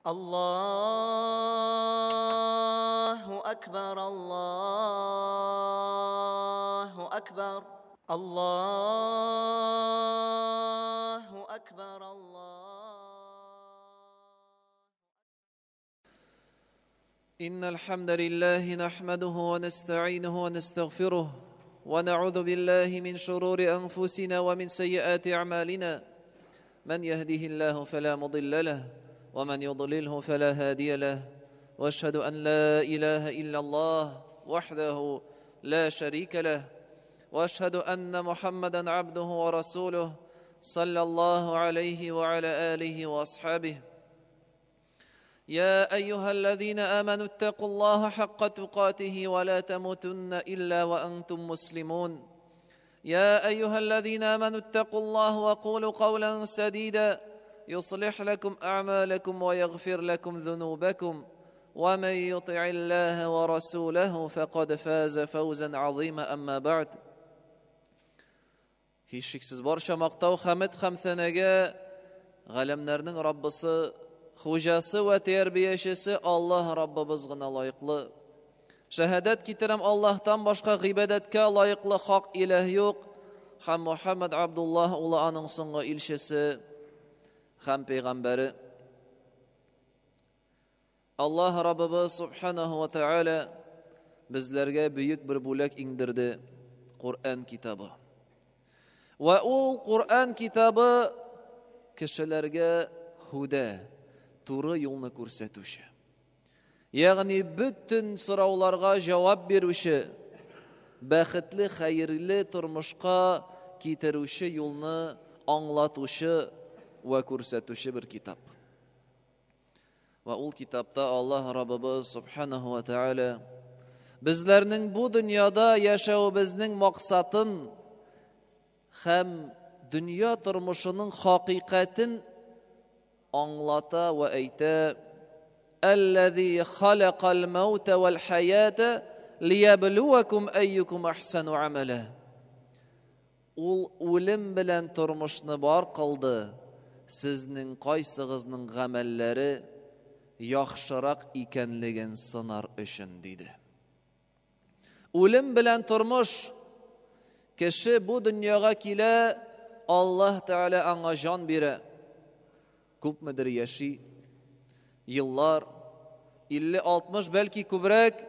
Allahu akbar, Allahu akbar, Allahu akbar, Allah. إن الحمد لله نحمده ونستعينه ونستغفره ونعوذ بالله من شرور أنفسنا ومن سيئات أعمالنا، من يهده الله فلا مضل له ومن يضلله فلا هادي له، واشهد أن لا إله إلا الله وحده لا شريك له، واشهد أن محمدا عبده ورسوله صلى الله عليه وعلى آله وأصحابه. يا أيها الذين آمنوا اتقوا الله حق تقاته ولا تموتن إلا وأنتم مسلمون. يا أيها الذين آمنوا اتقوا الله وقولوا قولا سديدا يصلح لكم أعمالكم ويغفر لكم ذنوبكم، ومن يطع الله ورسوله فقد فاز فوزا عظيما. أما بعد. Һичшиксез барча мактау, хәмд һәм сәнәгә галәмнәрнең Раббысы, Хуҗасы вә тәрбиячесе Аллаһ Раббыбыз гына лаеклы. Шәһадәт китерәм, Аллаһтан башка гыйбадәткә лаеклы хак иләһ юк, һәм Мухаммад Абдуллаһ улы аның соңгы илчесе һәм пәйгамбәре. Аллаһ Раббыбыз субханаху ва тааля безләргә бөек бер бүләк иңдерде Коръән китабы. Вә ул Коръән китабы кешеләргә һүдә, туры юлны күрсәтүче. Ягъни бөтен сорауларга җавап бирүче, бәхетле, хәерле тормышка китерүче юлны аңлатучы вә күрсәтүче бер китап. Вә ул китапта Аллаһ Раббыбыз субханаху ва тааля безләрнең бу дөньяда яшәвебезнең максатын һәм дөнья тормышының хакыйкатен аңлата вә әйтә: «Әлләзи халакал маута вәл хаята лиябluвакум әйюкум ахсану амала». Ул үлем белән тормышны бар кылды, сезнең кайсыгызның гамәлләре яхшырак икәнлеген сынар өчен, диде. Үлем белән тормыш, кеше бу дөньяга килә, Аллаһ Тәгалә аңа җан бирә. Күпмедер яши, еллар, 50-60, бәлки күбрәк,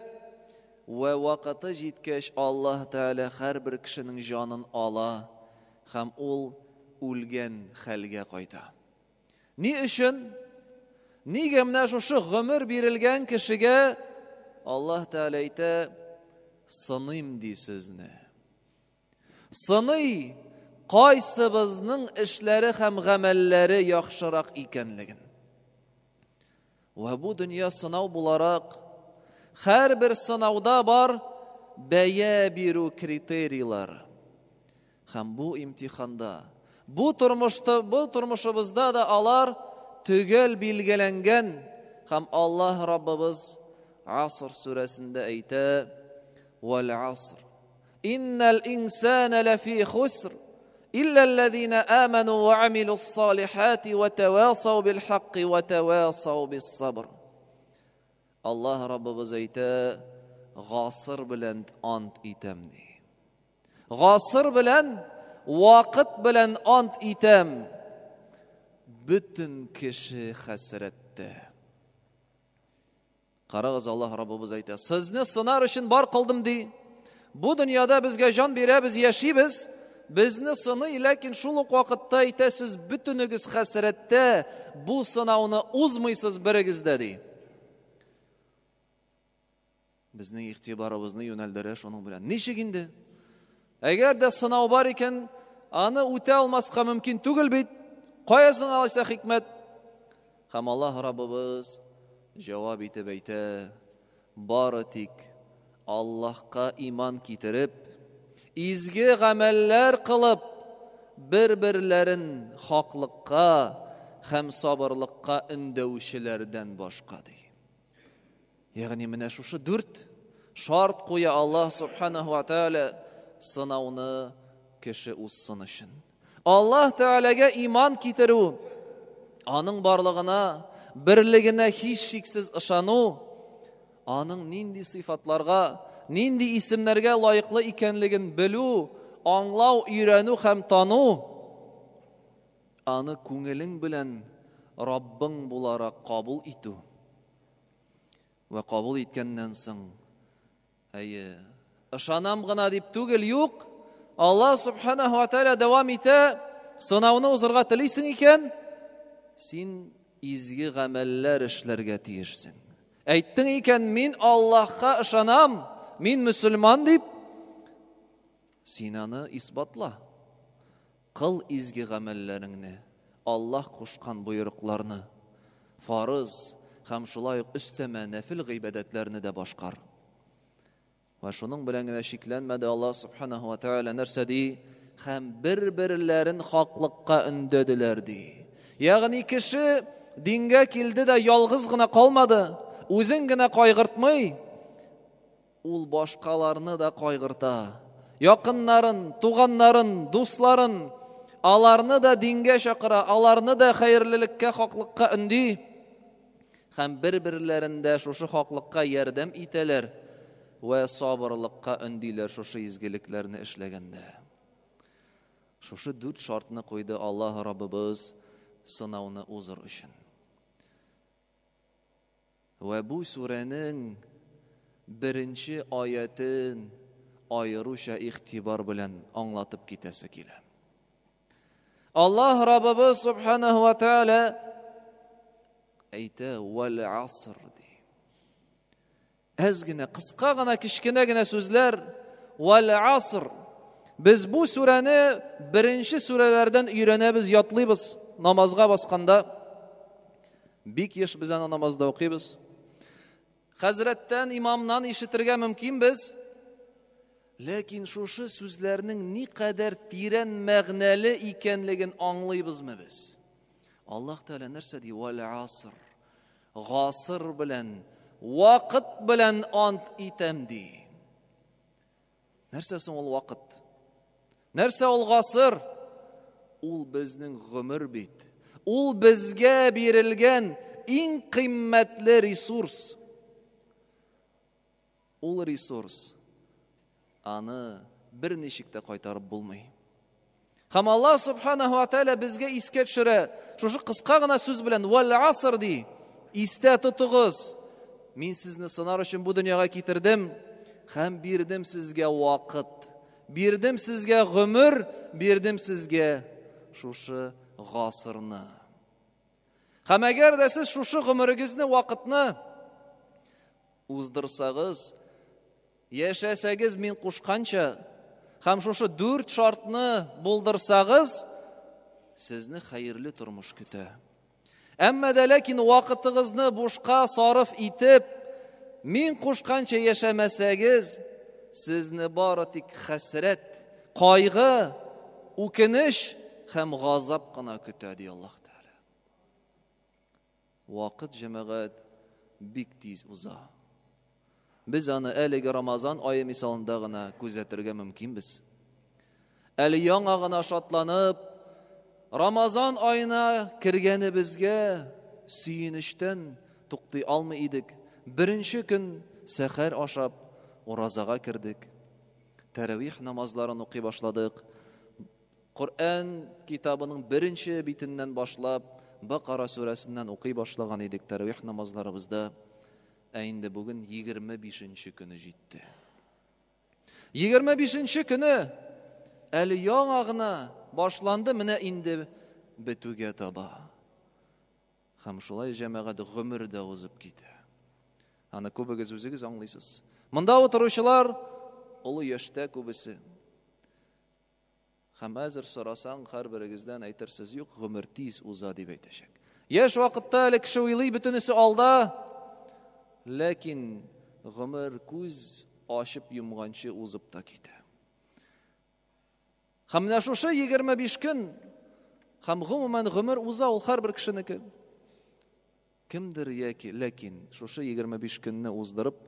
вә вакыты җиткәч Аллаһ Тәгалә һәрбер кешенең җанын ала һәм ул үлгән хәлгә кайта. Ни өчен? Нигә менә шушы гомер бирелгән кешегә Аллаһ Тәгалә әйтә: сыныйм ди сезне. Сыный кайсыбызның эшләре һәм гамәлләре яхшырак икәнлеген. Вә бу дөнья сынау буларак, һәрбер сынауда бар бәя бирү критерийлары. Һәм бу имтиханда, бу тормышта, бу тормышыбызда да алар төгәл билгеләнгән. Һәм Аллаһ Раббыбыз Аср сүрәсендә әйтә: "Вәл аср иннал инсана лафи хуср илля аллазина аману ва амилус салихати ва тавасау бил хакки ва тавасау бис сабр". Аллаһ Раббыбыз әйтә: гасыр белән ант итәм ди. Гасыр белән, вакыт белән ант итәм. Бөтен кеше хәсрәттә. Карагыз, Аллаһ Раббыбыз әйтә: сезне сынар өчен бар кылдым ди. Бу дөньяда безгә җан бирә, без яшибез, безне сыный, ләкин шул ук вакытта әйтә, сез бөтенегез хәсрәттә, бу сынауны узмыйсыз берегез дә ди. Безнең игътибарыбызны юнәлдерә шуның белән. Ничек инде? Әгәр дә сынау бар икән, аны үтә алмаска мөмкин түгел бит. Кая соң алайса хикмәт? Һәм Аллаһ Раббыбыз җавап итеп әйтә: бары тик Аллаһка иман китереп, изге гамәлләр кылып, бер-берләрен хаклыкка һәм сабырлыкка өндәүчеләрдән башка ди. Ягъни менә шушы дүрт шарт куя Аллаһ субханаху ва тааля сынауны кеше узсын өчен. Аллаһ Тәгаләгә иман китерү, аның барлыгына, берлегенә һичшиксез ышану, аның нинди сыйфатларга, нинди исемнәргә лаеклы икәнлеген белү, аңлау, өйрәнү һәм тану, аны күңелең белән Раббың буларак кабул итү. Вә кабул иткәннән соң, әйе, ышанам гына дип түгел, юк, Аллаһ субханаһу ва тааля дәвам итә, сынауны узырга телисең икән, син изге гамәлләр эшләргә тиешсең. Әйттең икән, мин Аллаһка ышанам, мин мөселман дип, син аны исбатла. Кыл изге гамәлләреңне, Аллаһ кушкан боерыкларны, фарыз һәм шулай ук өстәмә нәфел гыйбадәтләрне дә башкар. Вә шуның белән генә чикләнмәде Аллаһ субханаһу ва тааля нәрсә ди? Һәм бер-берләрен хаклыкка өндәделәр ди. Ягъни кеше дингә килде дә ялгыз гына калмады, үзен генә кайгыртмый, ул башкаларны да кайгырта. Якыннарын, туганнарын, дусларын, аларны да дингә чакыра, аларны да хәерлелеккә, хаклыкка өнди. Һәм бер-берләрендә шушы хаклыкка ярдәм итәләр вә сабырлыкка өндиләр шушы изгелекләрне эшләгәндә. Шушы дүрт шартны куйды Аллаһ Раббыбыз сынауны узыр өчен. Вә бу сүрәнең беренче аятен аеруча игътибар белән аңлатып китәсе килә. Аллаһ Раббыбыз субханаһу ва тааля әйтә вәл аср ди. Әз генә, кыска гына, кечкенә генә сүзләр вәл аср. Без бу сүрәне беренче сүрәләрдән өйрәнәбез, ятлыйбыз намазга басканда. Бик еш без аны намазда укыйбыз. Хәзрәттән, имамнан ишетергә мөмкинбез. Ләкин шушы сүзләрнең никадәр тирән мәгънәле икәнлеген аңлыйбызмы без? Аллаһ Тәгалә нәрсә ди? Вәл аср. Гасыр белән, вакыт белән ант итәм ди. Нәрсә соң ул вакыт? Нәрсә ул гасыр? Ул безнең гомер бит. Ул безгә бирелгән иң кыйммәтле ресурс. Ул ресурс аны берничек тә кайтарып булмый. Һәм Аллаһ субханаһу ва тааля безгә искә төшерә, шушы кыска гына сүз белән вәл аср ди. Истә тотыгыз. Мин сезне сынар өчен бу дөньяга китердем һәм бирдем сезгә вакыт. Бирдем сезгә гомер, бирдем сезгә шушы гасырны. Һәм әгәр дә сез шушы гомерегезне, вакытны уздырсагыз, яшәсәгез мин кушканча һәм шушы дүрт шартны булдырсагыз, сезне хәерле тормыш көтә. Әмма дә ләкин вакытыгызны бушка сарыф итеп, мин кушканча яшәмәсәгез, сезне бары тик хәсрәт, кайгы, үкенеч һәм газап кына көтә, ди Аллаһ Тәгалә. Вакыт, җәмәгать, бик тиз уза. Без аны әлеге Рамазан ае мисалында гына күзәтергә мөмкинбез. Әле яңа гына шатланып, Рамазан аена кергәнебезгә сөенечтән туктый алмый идек. Беренче көн сәхәр ашап, уразага кердек. Тәравих намазларын укый башладык. Коръән китабының беренче битеннән башлап, Бакара сүрәсеннән укый башлаган идек тәравих намазларыбызда. Ә инде бүген 25 нче көне җитте. 25 нче көне әле яңа гына башланды, менә инде бетүгә таба. Һәм шулай җәмәгать гомер дә узып китә. Аны күбегез үзегез аңлыйсыз. Монда утыручылар олы яшьтә күбесе. Һәм әзер сорасаң, һәрберегездән әйтерсез, юк, гомер тиз уза дип әйтәчәк. Яшь вакытта әле кеше уйлый, бөтенесе алда. Ләкин гомер күз ачып йомганчы узып та китә. Һәм менә шушы 25 көн һәм гомумән гомер уза ул һәрбер кешенеке. Кемдер яки, ләкин шушы 25 көнне уздырып,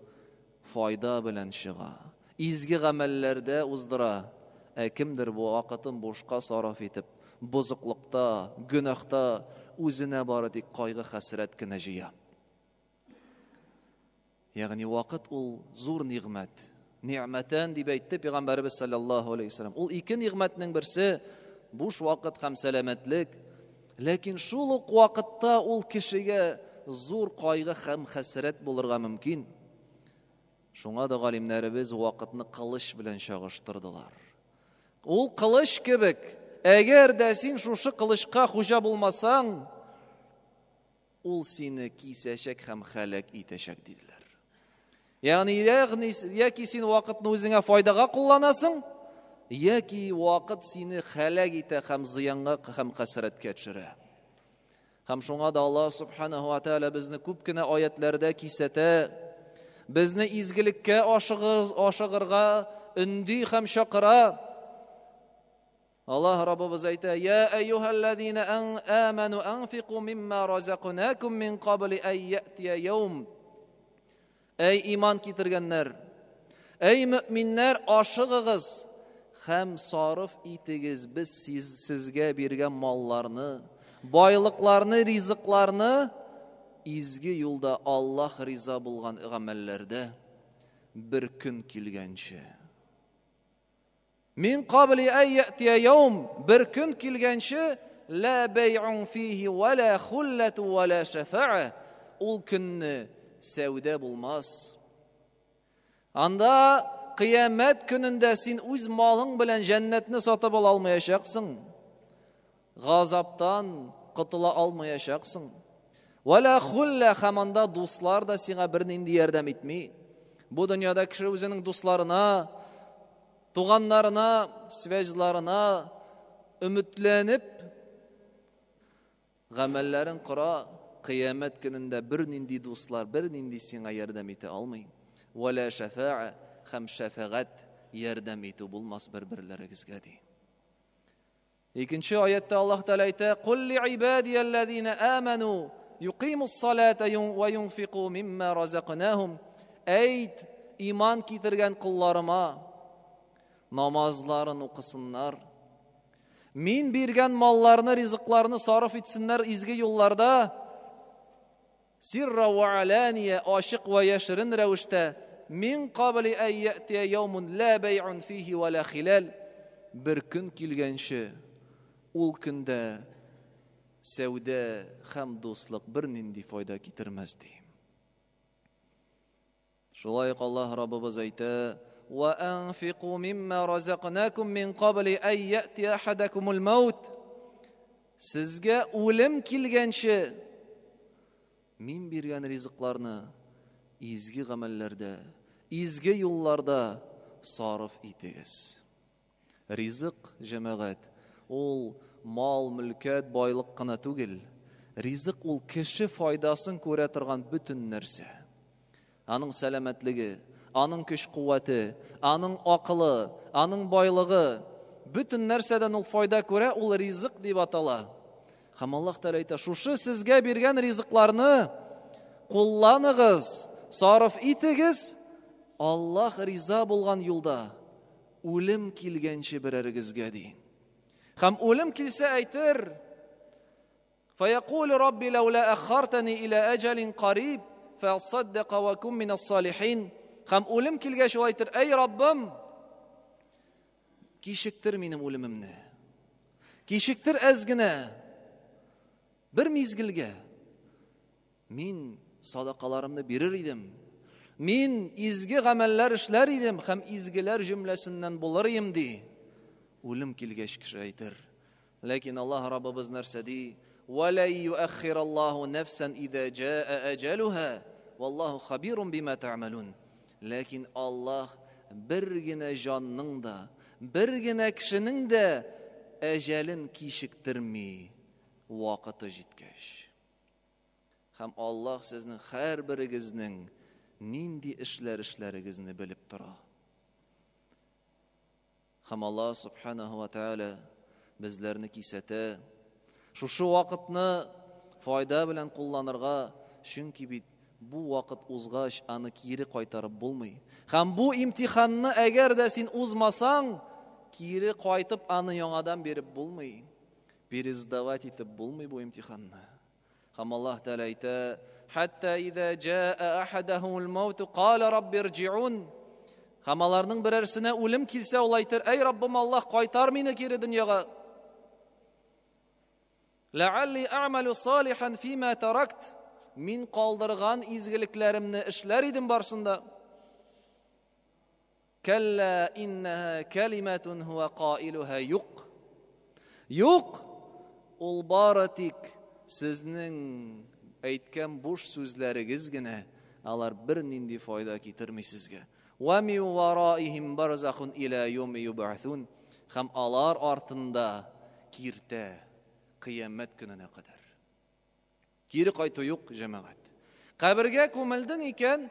файда белән чыга, изге гамәлләрдә уздыра, ә кемдер бу вакытын бушка сарыф итеп, бозыклыкта, гөнаһта, үзенә бары тик кайгы-хәсрәт кенә җыя. Ягъни вакыт ул зур нигъмәт. Нигъмәтән дип әйтте Пәйгамбәребез саллаллаһу алейхи вәсәлләм. Ул ике нигъмәтнең берсе буш вакыт һәм сәламәтлек. Ләкин шул ук вакытта ул кешегә зур кайгы һәм хәсрәт булырга мөмкин. Шуңа да галимнәребез вакытны кылыч белән чагыштырдылар. Ул кылыч кебек, әгәр дә син шушы кылычка хуҗа булмасаң, ул сине кисәчәк һәм хәләк итәчәк, диделәр. Ягъни, ягъни яки син вакытны үзеңә файдага кулланасың, яки вакыт сине хәләк итә һәм зыянга һәм хәсрәткә төшерә. Һәм шуңа да Аллаһ субханаһу ва тааля безне күп кенә аятләрдә кисәтә, безне изгелеккә ашыгырга өнди һәм чакыра. Аллаһ Раббыбыз әйтә: "Я әйюһәлләзина аману анфику мимма разакнакум мин кабли ай яътия яум". Әй иман китергәннәр, әй мөэминнәр, ашыгыгыз һәм сарыф итегез без сезгә биргән малларны, байлыкларны, ризыкларны изге юлда Аллаһ риза булган гамәлләрдә бер көн килгәнче. Мин кабли әй яътия яум, бер көн килгәнче, ла бәй'ун фихи ва ла хуллату ва ла шәфа'а, ул көнне сәүдә булмас. Анда кыямәт көнендә син үз малың белән җәннәтне сатып ала алмаячаксың. Газаптан котыла алмаячаксың. Ва ла хулла, һәм анда дуслар да сиңа бернинди ярдәм итми. Бу дөньяда кеше үзенең дусларына, туганнарына, связьларына өметләнеп гамәлләрен кора, кыямәт көнендә бернинди дуслар, бернинди сиңа ярдәм итә алмый. Ва ла шәфа'а, һәм шәфәгать ярдәм итү булмас бер-берләрегезгә, ди. Икенче аятта Аллаһ Тәгалә әйтә: "Кул ли ибадияллазина аману юқимус салата ва юнфику мимма разакнахум". Әйт, иман китергән колларыма, намазларын укысыннар. Мин биргән малларны, ризыкларны сарыф итсеннәр изге юлларда. Сирра ва алания, ачык ва яшерен рәвештә, мин кабли ай яътия яумун ла бәй'ун фихи ва ла хилал, бер көн килгәнче, ул көндә сәүдә һәм дуслык бернинди файда китермәс, ди. Шулай ук Аллаһ Раббыбыз әйтә: "Ва анфику мимма разакнакум мин кабли ай яти ахадакумул маут". Сезгә үлем килгәнче мин биргән ризыкларны изге гамәлләрдә, изге юлларда сарыф итегез. Ризык, җәмәгать, ул мал, мөлкәт, байлык кына түгел. Ризык ул кеше файдасын күрә торган бөтен нәрсә. Аның сәламәтлеге, аның көч-куәте, аның акылы, аның байлыгы, бөтен нәрсәдән ул файда күрә, ул ризык дип атала. Һәм Аллаһ Тәгалә әйтә, шушы сезгә биргән ризыкларны кулланыгыз, сарыф итегез, Аллаһ риза булган юлда үлем килгәнче берәрегезгә, ди. Һәм үлем килсә әйтер, Фаякулу рабби лаула аххартани иля әҗәлин кариб, фәсаддака ва кум минас салихин. Һәм үлем килгәч ул әйтер, әй Раббым, кичектер минем үлемемне. Кичектер әз генә, бер мизгелгә. Мин садакаларымны бирер идем. Мин изге гамәлләр эшләр идем һәм изгеләр җөмләсеннән булыр идем, ди. Үлем килгәч кеше әйтер. Ләкин Аллаһ Раббыбыз нәрсә ди? Ва ла юаххираллаһу нафсан иза жаа аҗалуха, валлаһу хабирун бима та'малун. Ләкин Аллаһ бер генә җанның да, бер генә кешенең дә әҗәлен кичектерми, вакыты җиткәч. Һәм Аллаһ сезнең һәрберегезнең нинди эшләр эшләрегезне белеп тора. Һәм Аллаһ субханаху ва тааля безләрне кисәтә. Шушы вакытны файда белән кулланырга, чөнки бит бу вакыт узгач аны кире кайтарып булмый. Һәм бу имтиханны әгәр дә син узмасаң, кире кайтып аны яңадан биреп булмый. Пересдавать итеп булмый бу имтиханны. Һәм Аллаһ Тәгалә әйтә: "Хәтта иза җаа ахадахумул маут кала рабби ирҗиун". Һәм аларның берәрсенә үлем килсә, ул әйтер: "Әй Раббым Аллаһ, кайтар мине кире дөньяга. Ләалли әгъмәлү салихан фима таракт. Мин калдырган изгелекләремне эшләр идем барсында. Кәллә иннәһә кәлимәтун һуә каилүһә юк. Юк, ул бары тик сезнең әйткән буш сүзләрегез генә, алар бернинди файда китерми сезгә. Вә мин вараихим барзахун иля юми юбәсун. Һәм алар артында киртә кыямәт көненә кадәр. Кире кайту юк, җәмәгать. Кабергә күмелдең икән,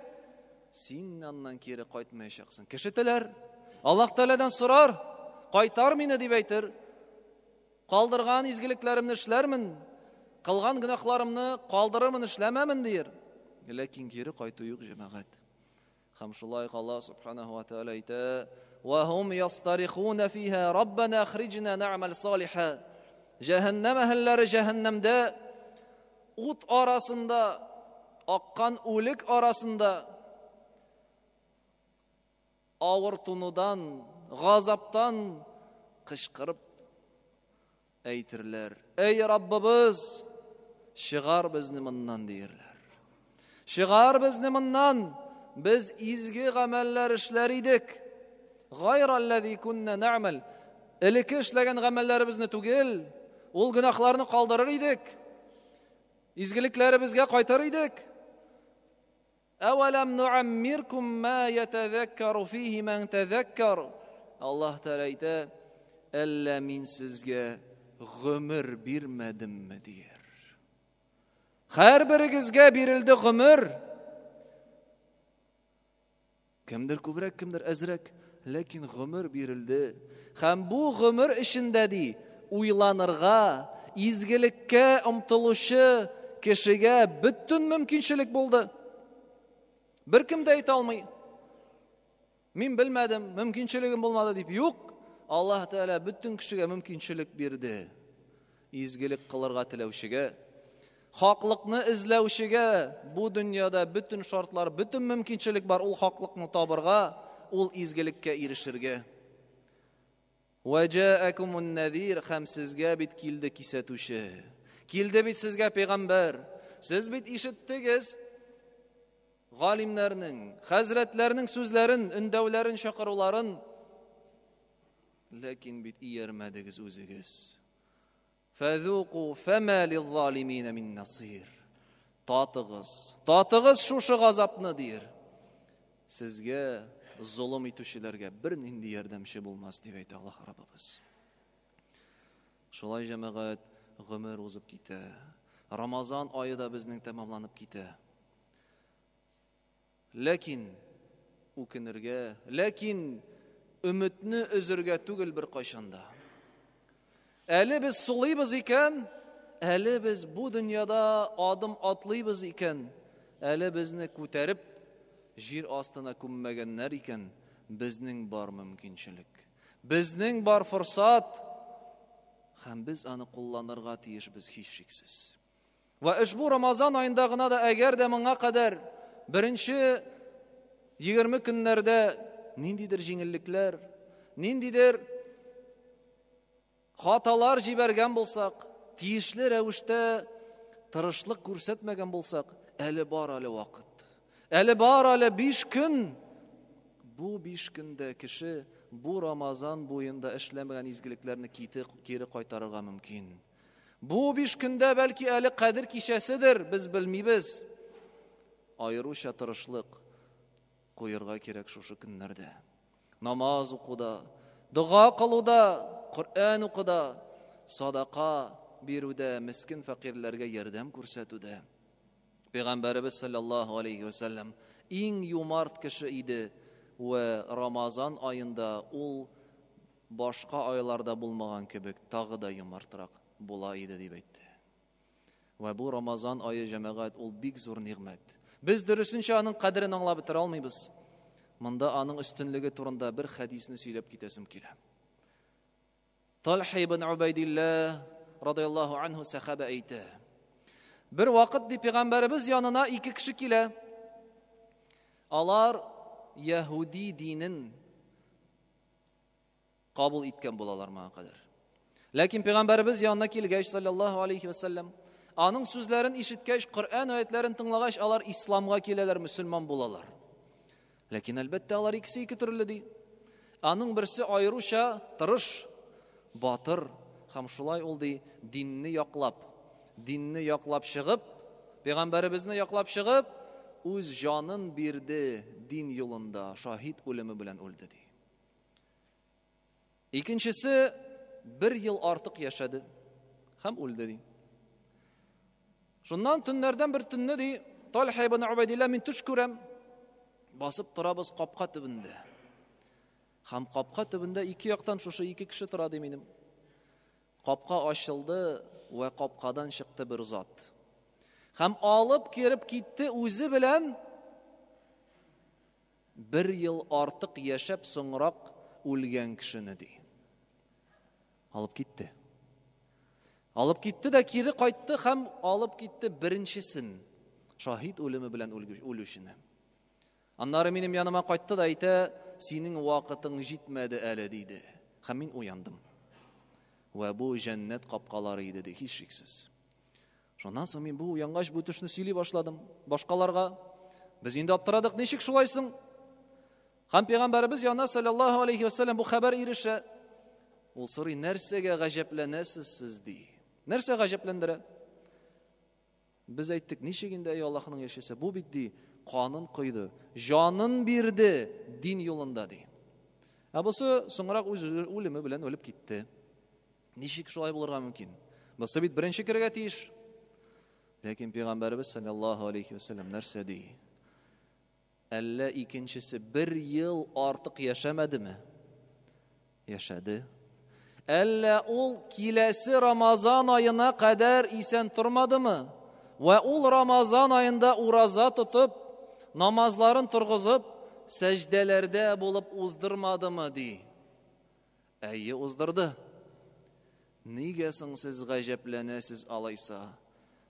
син аннан кире кайтмаячаксың. Кеше теләр, Аллаһ Тәгаләдән сорар, кайтар мине дип әйтер. Калдырган изгелекләремне эшләрмен, кылган гөнаһларымны калдырырмын, эшләмәмен диер. Ләкин кире кайту юк, җәмәгать. Һәм шулай ук Аллаһ субханаху ва тааля әйтә: "Ва хум ястарихуна фиха, раббана ахриҗна нәгъмәл салиха". Җәһәннәм әһелләре җәһәннәмдә ут арасында, аккан үлек арасында авыртынудан, газаптан кычкырып Әйтерләр, Әй Раббыбыз, чыгар безне моннан, диерләр. Чыгар безне моннан, без изге гамәлләр эшләр идек. Гайраллази кунна нәгъмәл. Элекке эшләгән гамәлләребезне түгел, ул гөнаһларны калдырыр идек. Изгелекләребезгә кайтыр идек. Әвәләм нуаммиркум ма ятәзәккәру фихи мән тәзәккәр. Аллаһ Тәгалә әйтә, әллә мин сезгә гомер бирмәдемме дияр. Һәрберегезгә бирелде гомер. Кемдер күбрәк, кемдер әзрәк, ләкин гомер бирелде. Һәм бу гомер эчендә ди, уйланырга, изгелеккә омтылучы кешегә бөтен мөмкинчелек булды. Беркем дә әйтә алмый. Мин белмәдем, мөмкинчелегем булмады дип. Юк, Аллаһ Тәгалә бөтен кешегә мөмкинчелек бирде. Изгелек кылырга теләүчегә, хаклыкны эзләүчегә бу дөньяда бөтен шартлар, бөтен мөмкинчелек бар ул хаклыкны табырга, ул изгелеккә ирешергә. Вәҗәәкумун нәзир һәм сезгә бит килде кисәтүче. Килде бит сезгә пәйгамбәр. Сез бит ишеттегез галимнәрнең, хәзрәтләрнең сүзләрен, өндәүләрен, чакыруларын. Ләкин бит иярмәдегез үзегез. Фәзуку фәмә лиззалимина мин насир. Татыгыз, татыгыз шушы газапны дир. Сезгә золым итүчеләргә бернинди ярдәмче булмас дип әйтә Аллаһ Раббыбыз. Шулай җәмәгать гомер узып китә. Рамазан ае да безнең тәмамланып китә. Ләкин үкенергә, ләкин өметне өзергә түгел беркайчан да. Әле без сулыйбыз икән, әле без бу дөньяда адым атлыйбыз икән, әле безне күтәреп җир астына күммәгәннәр икән, безнең бар мөмкинчелек. Безнең бар форсат һәм без аны кулланырга тиешбез һичшиксез. Вә ошбу Рамазан аенда гына да әгәр дә моңа кадәр беренче 20 көннәрдә ниндидер җиңеллекләр, ниндидер хаталар җибәргән булсак, тиешле рәвештә тырышлык күрсәтмәгән булсак, әле бар әле вакыт. Әле бар әле 5 көн. Бу 5 көндә кеше бу Рамазан буенда эшләмәгән изгелекләрне кире кайтарырга мөмкин. Бу биш көндә бәлки әле Кадер кичәседер, без белмибез. Аеруча тырышлык куерга кирәк шушы көннәрдә. Намаз укуда, дога кылуда, Коръән укуда, садака бирүдә, мескен фәкыйрьләргә ярдәм күрсәтүдә. Пәйгамбәребез саллаллаһу алейхи вәсәлләм иң юмарт кеше иде вә Рамазан аенда ул башка айларда булмаган кебек тагы да юмартрак була иде, дип әйтте. Вә бу Рамазан ае, җәмәгать, ул бик зур нигъмәт. Без дөресенчә аның кадерен аңлап бетерә алмыйбыз. Монда аның өстенлеге турында бер хәдисне сөйләп китәсем килә. Талха ибн Убайдилла радияллаһу анһу сәхабә әйтә. Бер вакыт ди пәйгамбәребез янына ике кеше килә. Алар яһүди динен кабул иткән булалар моңа кадәр. Ләкин пәйгамбәребез янына килгәч, саллаллаһу алейхи ва саллям, аның сүзләрен ишеткәч, Коръән аятларын тыңлагач, алар исламга киләләр, мөселман булалар. Ләкин әлбәттә алар икесе ике төрле ди. Аның берсе аеруча тырыш, батыр һәм шулай ул ди динне яклап чыгып, пәйгамбәребезне яклап чыгып, үз җанын бирде дин юлында, шаһит үлеме белән үлде ди. Икенчесе бер ел артык яшәде һәм үлде ди. Шуннан төннәрдән бер төнне ди, Талха ибн Убайдилла мин төш күрәм. Басып торабыз капка төбендә. Һәм капка төбендә ике яктан шушы ике кеше тора ди минем. Капка ачылды вә капкадан чыкты бер зат. Һәм алып кереп китте үзе белән бер ел артык яшәп соңрак үлгән кешене ди. Алып китте. Алып китте дә кире кайтты һәм алып китте беренчесен, шаһит үлеме белән үлүчене. Аннары минем яныма кайтты да әйтә, синең вакытың җитмәде әле диде. Һәм мин уяндым. Вә бу җәннәт капкалары иде ди, һичшиксез. Шуннан соң мин бу уянгач бу төшне сөйли башладым башкаларга. Без инде аптырадык, ничек шулай соң? Һәм пәйгамбәребез янына саллаллаһу алейхи ва саллям бу хәбәр ирешә. Ул сорый, нәрсәгә гаҗәпләнәсез сез ди. Нәрсә гаҗәпләндерә? Без әйттек, ничек инде, эй Аллаһның илчесе, бу бит ди, канын койды, җанын бирде дин юлында ди. Ә бусы соңрак үз үлеме белән үлеп китте. Ничек шулай булырга мөмкин? Бусы бит беренче керергә тиеш. Ләкин пәйгамбәребез саллаллаһу алейхи ва саллям нәрсә ди? Әллә икенчесе бер ел артык яшәмәдеме? Яшәде. Әллә ул киләсе Рамазан аена кадәр исән тормадымы? Вә ул Рамазан аенда ураза тотып, намазларын торгызып, сәҗдәләрдә булып уздырмадымы ди? Әйе, уздырды. Нигә соң сез гаҗәпләнәсез алайса?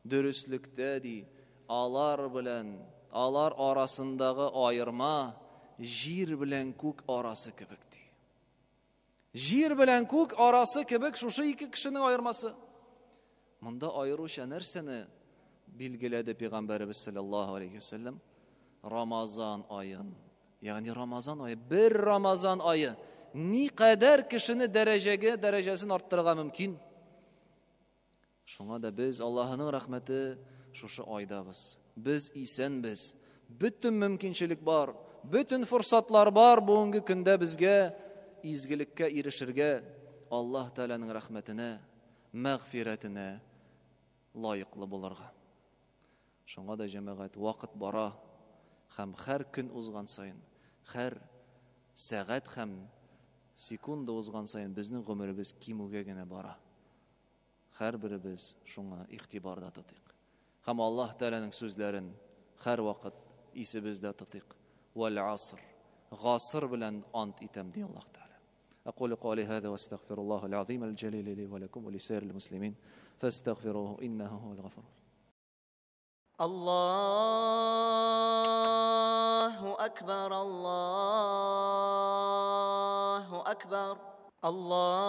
Дөреслектә ди, алар белән алар арасындагы аерма җир белән күк арасы кебек ди. Җир белән күк арасы кебек шушы ике кешенең аермасы. Монда аеруча нәрсәне билгеләде пәйгамбәребез саллаллаһу алейхи ва саллям? Рамазан аен. Ягъни Рамазан ае, бер Рамазан ае ни кадәр кешене дәрәҗәгә, дәрәҗәсен арттырырга мөмкин. Шуңа да без Аллаһының рәхмәте шушы айдабыз. Без исәнбез. Бөтен мөмкинчелек бар, бөтен форсатлар бар бүгенге көндә безгә изгелеккә ирешергә, Аллаһ Тәгаләнең рәхмәтенә, мәгъфирәтенә лаеклы булырга. Шуңа да җәмәгать вакыт бара һәм һәр көн узган саен, һәр сәгать һәм секунда узган саен безнең гомеребез кимүгә генә бара. Һәр беребез шуңа игътибарда тотыйк. Һәм Аллаһ Тәгаләнең сүзләрен һәр вакыт исебездә тотыйк. Вәл аср. Гасыр белән ант итәм ди Аллаһ Тәгалә. أقول قولي هذا واستغفر الله العظيم الجليل لي ولكم ولسائر المسلمين فاستغفروه إنه هو الغفور. الله أكبر الله أكبر الله